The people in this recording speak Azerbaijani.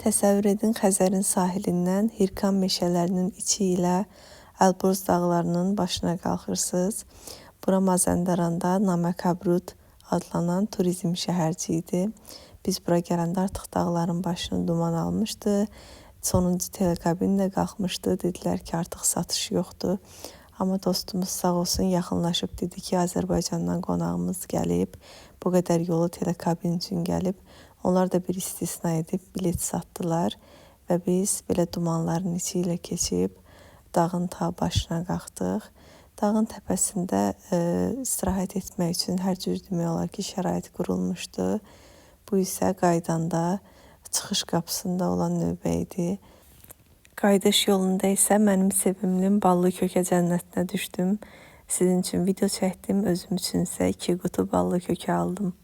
Təsəvvür edin, Xəzərin sahilindən Hirkan meşələrinin içi ilə Əlborz dağlarının başına qalxırsınız. Bura Mazəndaranda Namakabrud adlanan turizm şəhərciyi idi. Biz bura gələndə artıq dağların başını duman almışdı. Sonuncu telekabin də qalxmışdı. Dedilər ki, artıq satış yoxdur. Amma dostumuz sağ olsun yaxınlaşıb dedi ki, Azərbaycandan qonağımız gəlib. Bu qədər yolu telekabin üçün gəlib. Onlar da bir istisna edib bilet satdılar və biz belə dumanların içi ilə keçib dağın ta başına qalxdıq. Dağın təpəsində istirahət etmək üçün hər cür demək olar ki, şərait qurulmuşdu. Bu isə qayıdanda çıxış qapısında olan növbə idi. Qayıdış yolunda isə mənim sevimlim ballı kökə cənnətinə düşdüm. Sizin üçün video çəkdim, özüm üçün isə 2 qutu ballı kökə aldım.